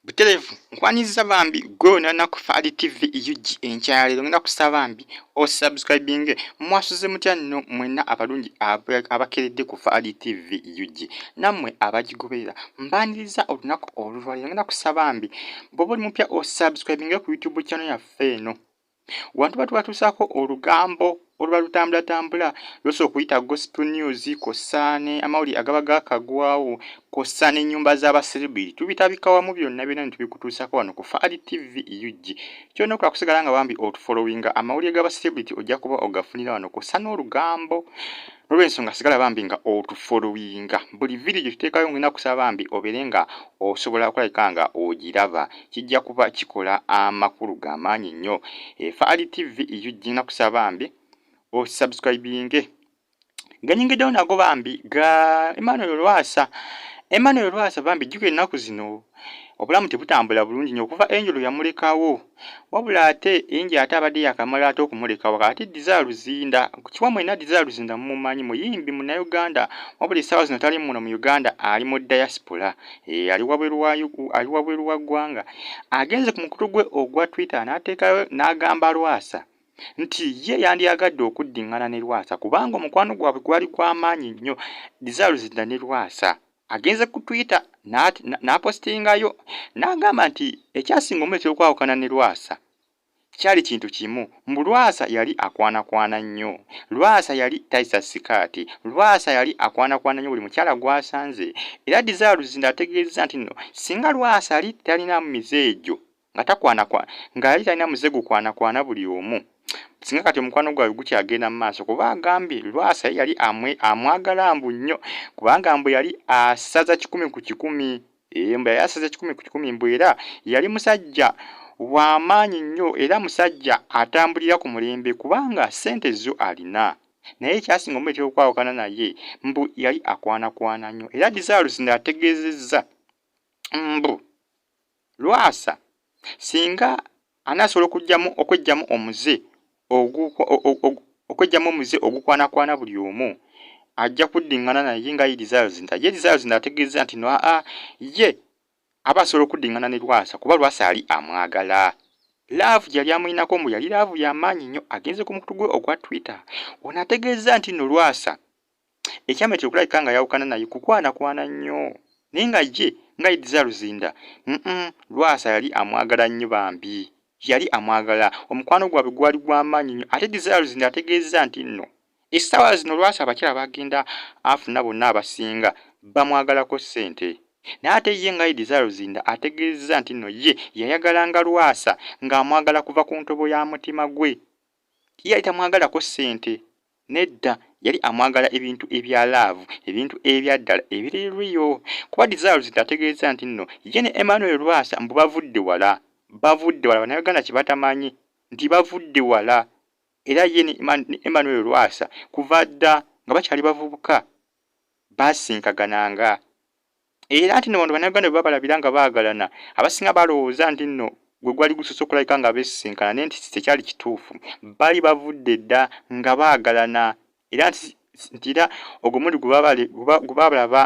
Butereevu nkwaniriza bambi gwe wena ku Fahad TV UG enkya ya leero ngenda kusaba bambi osubscribinge. Mwasuze mutya nno mwenna abalungi abakeredde ku Fahad TV UG nammwe abagigoberera mbaniriza olunaku olulwaliro. Ngenda kusaba bambi bw'oba oli mupya osubscribinge ku YouTube channel yaffe eno. Wantu batubatusako olugambo oluba lutambulatambula lwosobola okuyita gospel news kw'ossa ne amawulire agaba gakagwawo kw'ossa n'ennyumba z'abacelebrity tubitabika wamu byonna byonna ne tubikutuusako wano ku Fahad TV UG. Ky'olina okukola kusigala nga bambi otufollowinga amawulire g'abacelebrity ojja kuba ogafunira wano kw'ossa n'olugambo. Nolwensonga sigala bambi nga otufollowinga buli video gye tuteekayo ngenda kusaba bambi obeere nga osobola okulabika nga ogiraba kijja kuba kikola amakulu ga maanyi nnyo. Fahad TV UG ngenda kusaba bambi osubscribinge. Ganyingiddewo nago bambi ga Emmanuel Lwasa. Emmanuel Lwasa bambi jjukira ennaku zino obulamu tebutambula bulungi nnyo okuva Angel yamulekawo wabula ate Angel ate abadde yakamala ate okumulekawo ate Desire Luzinda kiwa mwenna Desire Luzinda mumumanyi muyimbi munnayuganda wabula essaawa zino tali muno mu Uganda ali mu diaspora e, ali wabweru wa ali wabweru wa ggwanga agenze ku mukutu gwe ogwa Twitter n'ateekayo n'agamba Lwasa nti ye yandyagadde okuddingana ne Lwasa kubanga omukwano gwabwe gwali gwa maanyi nnyo Desire Luzinda ne Lwasa. Agenze ku Twitter n'apositingayo n'agamba nti ekyasinga omuleetera okwawukana ne Lwasa kyali kintu kimu mbu Lwasa yali akwanakwana nnyo, Lwasa yali tayisa sikaati, Lwasa yali akwanakwana nnyo buli mukyala gw'asanze era Desire Luzinda ategeezezza nti nno singa Lwasa yali talinaamu mize egyo nga takwanakwana nga yali talina muze gukwanakwana buli omu singa kati omukwano gwabwe gukyagenda mu maaso kuba agambye Lwasa ye yali amwagala mbu nnyo kubanga mbu yali asaza 100%, mbu yali asaza 100% mbu era yali musajja w'amaanyi nnyo era musajja atambulira ku mulembe kubanga ssente zo alina naye ekyasinga omuleetera okwawukana naye mbu yali akwanakwana nnyo era Desire Luzinda ategeezezza mbu Lwasa singa anaasobola okuggyamu okweggyamu omuze okweggyamu omuze ogukwanakwana buli omu ajja kuddingana naye nga ye Desire Luzinda. Ye Desire Luzinda ategeezezza nti no aa ye aba asobola okuddingana ne Lwasa kuba Lwasa yali amwagala. Laavu gye yali amulinako mbu yali laavu ya maanyi nnyo. Agenze ku mukutu gwe ogwa Twitter ono ategeezezza nti nno Lwasa ekyamuleetera okulabika nga ayawukana naye kukwanakwana nnyo naye nga ye nga ye Desire Luzinda mm Lwasa yali amwagala nnyo bambi yali amwagala omukwano gwabwe gwali gwa maanyi nnyo ate Desire Luzinda ategeezezza nti nno essaawa zino Lwasa abakyala bagenda afuna bonna abasinga bamwagalako ssente naye ate ye nga ye Desire Luzinda ategeezezza nti nno ye yayagalanga Lwasa ng'amwagala kuva ku ntobo ya mutima gwe ye yali tamwagalako ssente nedda yali amwagala ebintu ebya laavu ebintu ebya ddala ebiri real kuba Desire Luzinda ategeeza nti nno ye ne Emmanuel Lwasa mbu bavudde wala bavudde wala Bannayuganda kye batamanyi nti bavudde wala era ye ne Emmanuel Lwasa kuva dda nga bakyali bavubuka baasinkagananga era nti nno bano Bannayuganda bwe babalabira nga baagalana abasinga balowooza nti nno gwe gwali gusoose okulabika nga beesisinkana naye nti tekyali kituufu baali bavudde dda nga baagalana era nti era ogwo omulundi gwe babalaba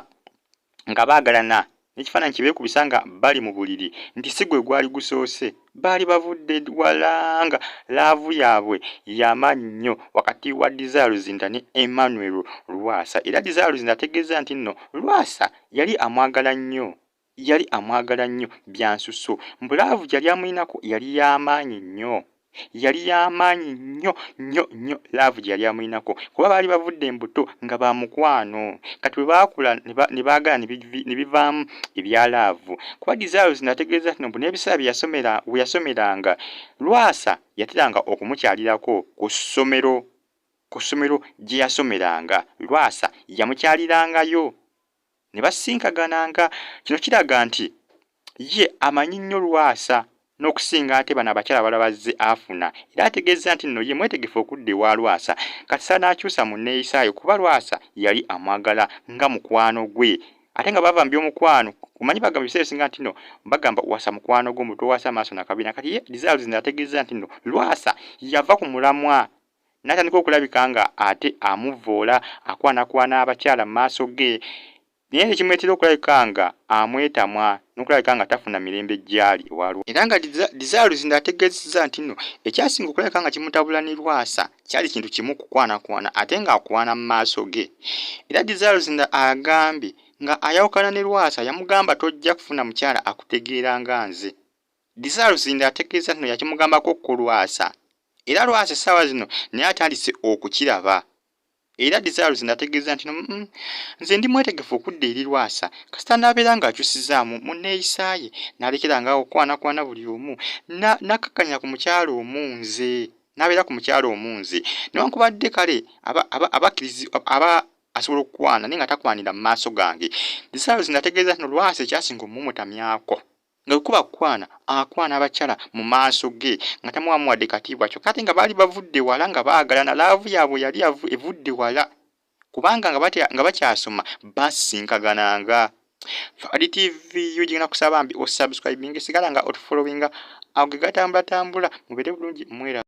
nga baagalana n'ekifaananyi kye beekubisa nga bali mu buliri nti si gwe gwali gusoose baali bavudde wala nga laavu yaabwe y'amaanyi nnyo wakati wa Desire Luzinda ne Emmanuel Lwasa era Desire Luzinda ategeeza nti nno Lwasa yali amwagala nnyo yali amwagala nnyo bya nsusso mbu laavu gyali amulinako yali y'amaanyi nnyo yali y'amaanyi nnyo nnyo nnyo laavu gye yali amulinako kuba baali bavudde embuto nga ba mukwano kati bwe baakula ne baagala ne bivaamu ebya laavu kuba Desire Luzinda ategeeza nti mbu n'ebiseera bye yasomera we yasomeranga Lwasa yateranga okumukyalirako ku ssomero ku ssomero gye yasomeranga Lwasa yamukyalirangayo ne basinkagananga. Kino kiraga nti ye amanyi nnyo Lwasa n'okusinga ate bano abakyala abalala b'azze afuna era ategeezezza nti nno ye mwetegefu okudda ewa Lwasa kasita anaakyusa mu nneeyisa ye kuba Lwasa yali amwagala nga mukwano gwe ate nga baava mu by'omukwano omanyi bagamba ebiseera ebisinga nti nno bagamba wasa mukwano gwo mbu towasa maaso na kabina kati ye Desire Luzinda ategeezezza nti nno Lwasa yava ku mulamwa n'atandika okulabika nga ate amuvvoola akwanakwana abakyala mu maaso ge. Naye ne kimuleetera okulabika nga amwetamwa n'okulabika nga tafuna mirembe gy'ali ewa Lwasa. Era nga Desire Luzinda ategeezezza nti nno ekyasinga okulabika nga kimutabula ne Lwasa kyali kintu kimu kukwanakwana ate ng'akwana mu maaso ge. Era Desire Luzinda agambye nga ayawukana ne Lwasa yamugamba tojja kufuna mukyala akutegeera nga nze. Desire Luzinda ategeeza nti no yakimugambako ku Lwasa era Lwasa essaawa zino naye atandise okukiraba. Era Desire Luzinda ategeeza nti nze ndi mwetegefu okudda eri Lwasa kasita anaabeera ng'akyusizaamu mu nneeyisa ye n'alekera nga okukwanakwana buli omu n'akkakkanya ku mukyala omu nze n'abeera ku mukyala omu nze newankubadde kale aba aba asobola okukwana naye nga takwanira mu maaso gange. Desire Luzinda ategeeza nti Lwasa ekyasinga omumutamyako nga bwe kuba kukwana akwana abakyala mu maaso ge nga tamuwamu wadde katiibwa kyokka ate nga baali bavudde wala nga baagalana laavu yaabwe yali evudde wala kubanga nga bakyasoma basisinkagananga. Fadi TV yo gigenda kusaba mbi osubscribing sigala nga otufollowinga ago ge gatambulatambula mubeere bulungi mwera.